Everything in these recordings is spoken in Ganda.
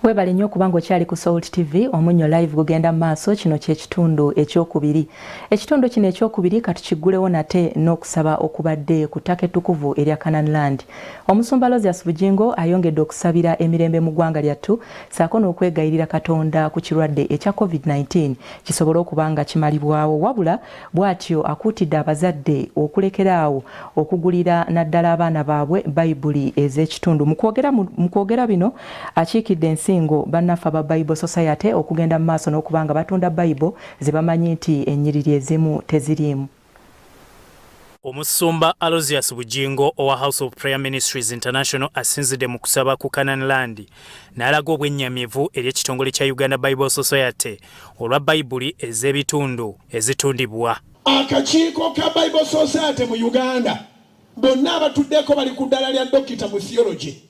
Webale nnyo okuba ng'okyali ku Salt TV, Omunnyo Live gugenda mu maaso. Kino ky'ekitundu ekyokubiri. Ekitundu kino ekyokubiri katukiggulewo nate n'okusaba okubadde ku ttaka ettukuvu erya Canaan Land. Omusumba Alozius Bugingo ayongedde okusabira emirembe mu ggwanga lyattu ssaako n'okwegayirira Katonda ku kirwadde ekya Covid-19 kisobole okuba nga kimalibwawo wabula Bw'atyo akuutidde abazadde okulekera awo okugulira naddala abaana baabwe Bayibuli ez'ekitundu. Mu kwogera bino akiikidde ensingo bannaffe aba Bible Society okugenda mu maaso n'okuba nga batunda Bible ze bamanyi nti ennyiriri ezimu teziriimu. Omusumba Alozius Bugingo owa House of Prayer Ministries International asinzidde mu kusaba ku Canaan Land n'alaga obwennyamivu eri ekitongole kya Uganda Bible Society olwa Bayibuli ez'ebitundu ezitundibwa. Akakiiko ka Bible Society mu Uganda bonna abatuddeko bali ku ddala lya Dokita mu Theology.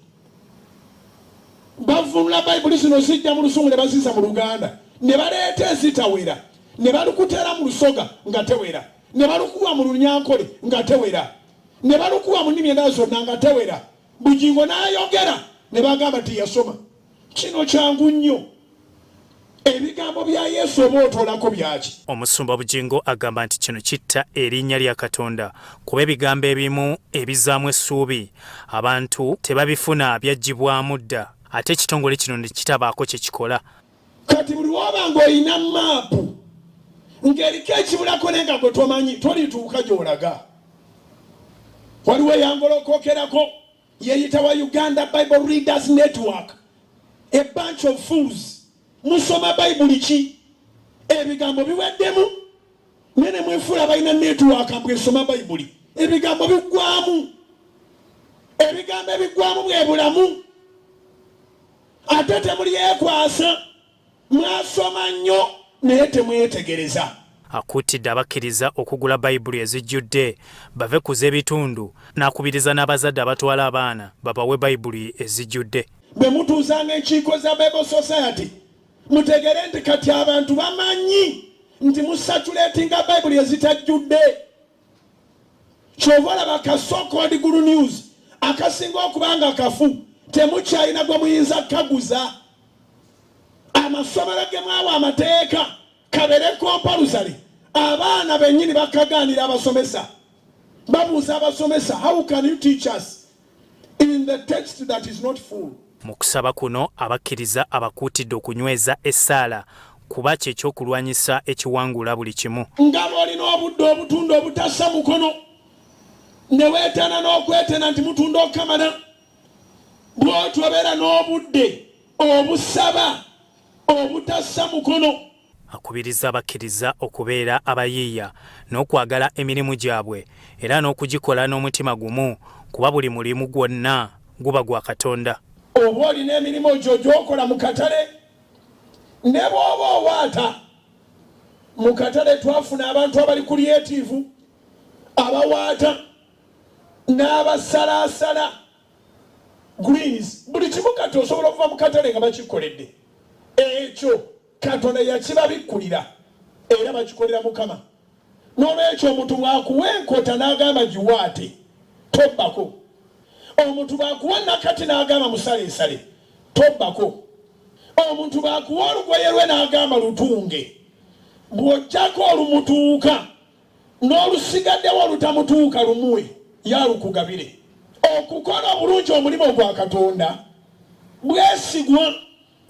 Bavvunula Bayibuli zino zijja mu Lusungu ne bazizza mu Luganda ne baleeta ezitawera ne balukuteera mu Lusoga nga tewera ne balukuwa mu Lunyankole nga tewera ne balukuwa mu nnimi endala zonna nga tewera. Bugingo n'ayogera ne bagamba nti yasoma. Kino kyangu nnyo. Ebigambo bya Yesu oba otoolako byaki? Omusumba Bugingo agamba nti kino kitta erinnya lya Katonda kuba ebigambo ebimu ebizzaamu essuubi abantu tebabifuna byaggyibwamu dda ate ekitongole kino ne kitabaako kye kikola. Kati buli lw'oba ng'olina maapu ng'eriko ekibulako naye nga gwe tomanyi tolituuka gy'olaga. Waliwo eyangolokokerako yeyita wa Uganda Bible Readers Network, a bunch of fools. Musoma Bayibuli ki? Ebigambo biweddemu naye ne mwefuula balina network mbu esoma Bayibuli. Ebigambo biggwamu, ebigambo ebiggwamu bwe bulamu. Ate temulyekwasa, mwasoma nnyo naye temwetegereza. Akuutidde abakkiriza okugula Bayibuli ezijjudde bave ku z'ebitundu n'akubiriza n'abazadde abatwala abaana babawe Bayibuli ezijjudde. Bwe mutuuzanga enkiiko za Bible Society mutegere nti kati abantu bamanyi nti musatulatinga Bayibuli ezitajjudde. Kyova olaba ka so called Gulu News akasinga okuba nga kafu temukyalina gwe muyinza kukaguza. Amasomero ge mwawa amateeka kabere kompaluzale, abaana bennyini bakagaanira abasomesa. Babuuza abasomesa, how can you teach us in the text that is not full? Mu kusaba kuno abakkiriza abakuutidde okunyweza essaala kuba kye ky'okulwanyisa ekiwangula buli kimu. Nga bw'olina obudde obutunda obutassa mukono ne weetana n'okwetena nti mutunda okukamala, bw'otyo obeera n'obudde obusaba obutassa mukono. Akubirizza abakkiriza okubeera abayiiya n'okwagala emirimu gyabwe era n'okugikola n'omutima gumu kuba buli mulimu gwonna guba gwa Katonda. Oba olina emirimu gyo gy'okola mu katale ne bw'oba owaata mu katale, twafuna abantu abali kulyetiivu abawaata n'abasalaasala greens buli kimu kati osobola okuva mu katale nga bakikoledde ekyo Katonda yakibabikkulira era bakikolera Mukama. N'olwekyo omuntu bw'akuwa enkota n'agamba giwaate, tobbako. Omuntu bw'akuwa nakati n'agamba musaleesale, tobbako. Omuntu bw'akuwa olugoye lwe n'agamba lutunge, bw'oggyako olumutuuka n'olusigaddewo olutamutuuka lumuwe ye alukugabire. Okukola obulungi omulimu gwa Katonda bwesigwa.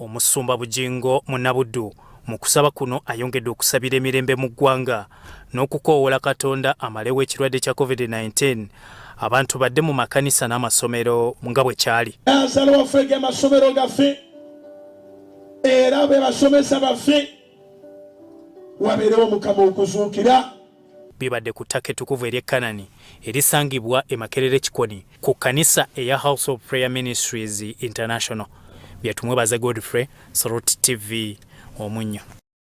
Omusumba Bugingo Munnabuddu mu kusaba kuno ayongedde okusabira emirembe mu ggwanga n'okukoowoola Katonda amalewo ekirwadde kya Covid 19 abantu badde mu makanisa n'amasomero nga bwe kyali. Kansala waffe ge masomero gaffe era be basomesa baffe, wabeerewo Mukama okuzuukira. Bibadde ku ttaka ettukuvu ery'e Kanani erisangibwa e Makerere Kikoni ku kkanisa eya House of Prayer Ministries International. Bya Tumwebaze Godfrey, Salt TV, Omunnyo.